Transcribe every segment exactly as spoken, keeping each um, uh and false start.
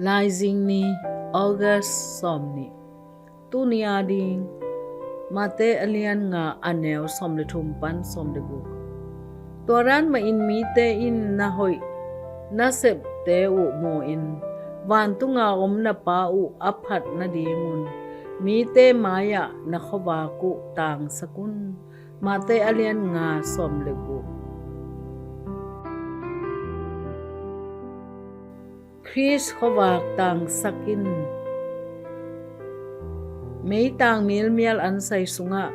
Laizing ni, August sawm nih. Tuni a ding, Mate a lian nga a neu sawm le thum pan sawm le guk. Tua dan mahin mite in na hoih na septe uh mu-in, vantunga om na Pa uh a phat nadingun mite mai-ah na khuavak uh tangsak un. Mate a lian nga sawm le guk. Khrist khuavak tangsak in. Meitang milmial ansai sungah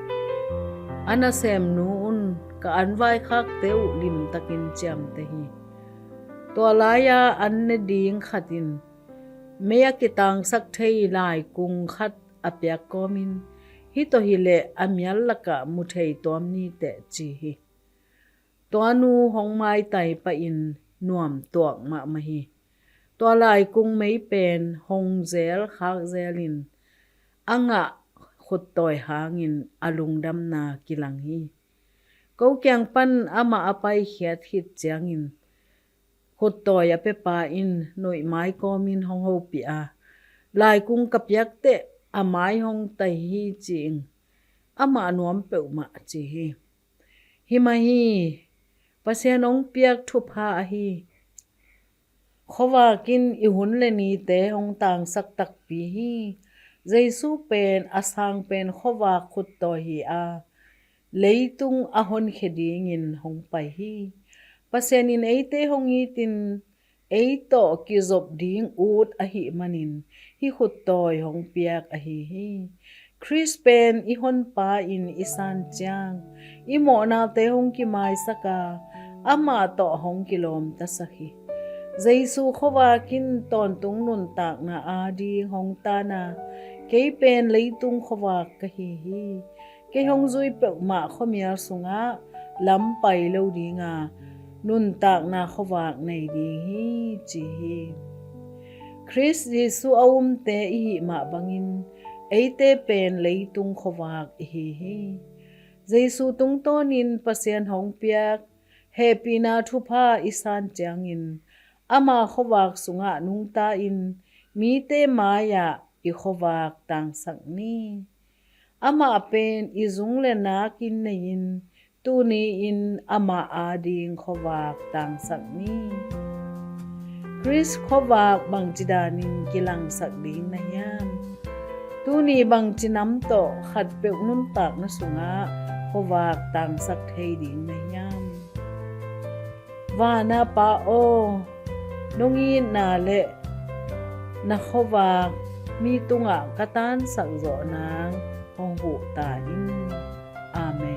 a nasemnu un ka an vaikhakte uh limtakin ciamteh hi. Tua lai-a an ne ding khat in mei a kitangsak thei laikung khat a piak kawmin, hih tawh hileh a mial lakah mu thei tuam ni teh, ci hi. Tua nu hong maitai pahin nuam tuak mahmah hi. Tua laikung mei pen hong zel khak zelin a ngah khuttawi hangin a lungdamna kilang hi. Ko kiang pan amah a paikhiat khit ciangin khuttawi a pepa in nuihmai kawmin hong hopih a, laikung ka piak teh a mai hong tai hi, ci ing. Amah nuam peuhmah, ci hi. Hi mah hi, Pasian hong piak thupha ahi. Khuavak in i hun le nite hong tangsak takpi hi. Jesu pen a sang pen khuavak khuttawi hi a, leitung a honkhia dingin hong pai hi. Pasian in eite hong itin ei tawh kizop ding ut ahih manin hih khuttawi hong piak ahi hi. Khrist pen i honpa in i san ciang i mawhnate hong kimaisak a, amah tawh hong kilawmtasak hi. Jesu khuavak in tawntung nuntakna ading hong tan a, kei pen leitung khuavak ka hi hi. Kei hong zui peuhmah khuamial sungah lam pai lo ding a, nuntakna khuavak nei ding hi, ci hi. Khrist Jesu a umte i hih mah bangin eite pen leitung khuavak i hi hi. Jesu tungtawnin Pasian hong piak hehpihna thupha i san ciangin ama khuavak sungah nungta-in mite mai-ah i khuavak tangsak ni. Amah pen i zung le nakin nei-in tuni-in amah ading khuavak tangsak ni. Khrist khuavak bangci danin kilangsak ding na hiam? Tuni bangci nam tawh khatpeuh nuntakna sungah khuavak tangsak thei ding na hiam? Vana Pa aw, nong itna le na khuavak mi tungah ka tansak zawh nang hong huh ta in. Amen.